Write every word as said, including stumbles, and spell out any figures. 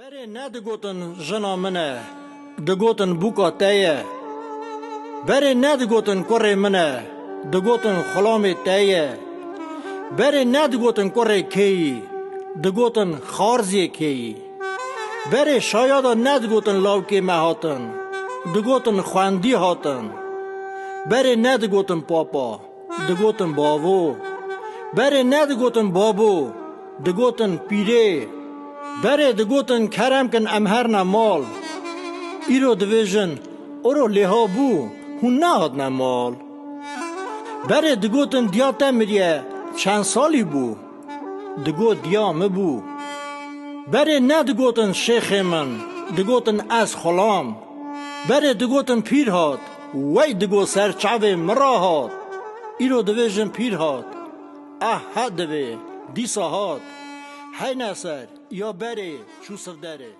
Berê nedigotin jina min e, digotin bûka te ye. Berê nedigotin kurê min e, digotin xulamê te ye. Berê nedigotin kurê kê yî, digotin xarziyê kê yî. Berê şaya de nedigotin lawkê me hatin, digotin xwendî hatin. Berê nedigotin papa, digotin bavo. Berê nedigotin babo, digotin pîrê. Berê digotin kerem kin em herne mal. Îro dibêjin, oro lêha bû, hûn nehatne mal. Berê digotin diya te miriye, çend salî bû? Digot diya min bû. Berê nedigotin şêxê min, digotin ez xulam. Berê digotin pîr hat, wey digot ser çavê min re hat. Îro dibêjin pîr hat. Ah het divê, dîsa hat. Heyne ser, ya berê, çû sivderê.